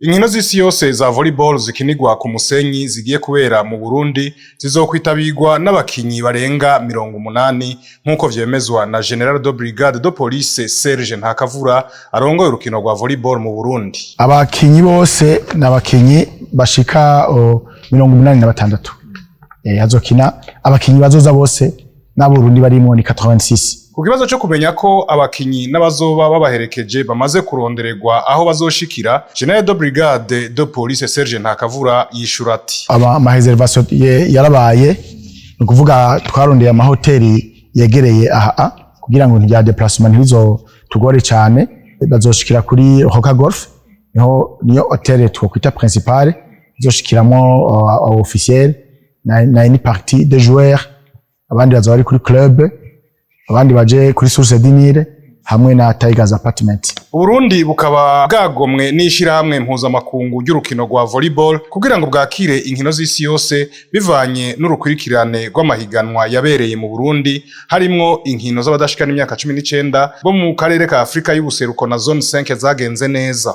Inkino z'isi yose za volleyball zikinirwa ku musenyi zigiye kubera mu Burundi zizokwitabirwa n'abakinyi barenga 80, nk'uko vyemezwa na Général de Brigade de Police Serge Ntakavura, arongoye urukino rwa volleyball mu Burundi. Abakinyi bose ni abakinyi bashika 86. Hazokina abakinyi bazoza bose n'Aburundi barimo ni 86. Ku kibazo co kumenya ko abakinyi n'abazoba babaherekeje bamaze kurondererwa aho bazoshikira, Général de Brigade de Police Serge Ntakavura yishura ati: Ama réservation yarabaye, ni ukuvuga twarondeye amahoteli yegereye aha kugira ngo ntibya déplacement ntibizo tugore cyane. Bazoshikira kuri Roca Golf, niho niyo hôtel twokwita principale izoshikiramo officiel na une partie des joueurs, abandi bazoba bari kuri club, abandi baje kuri Source du Nil hamwe na Tigers Apartment. Uburundi bukaba bwagomwe n'ishirahamwe mpuzamakungu ry'urukino rwa volleyball kugira ngo bwakire inkino z'isi yose, bivanye n'urukurikirane rw'amahiganwa yabereye mu Burundi, harimwo inkino z'abadashikana imyaka 19 bo mu karere ka Afrika y'ubuseruko na zone 5 zagenze neza.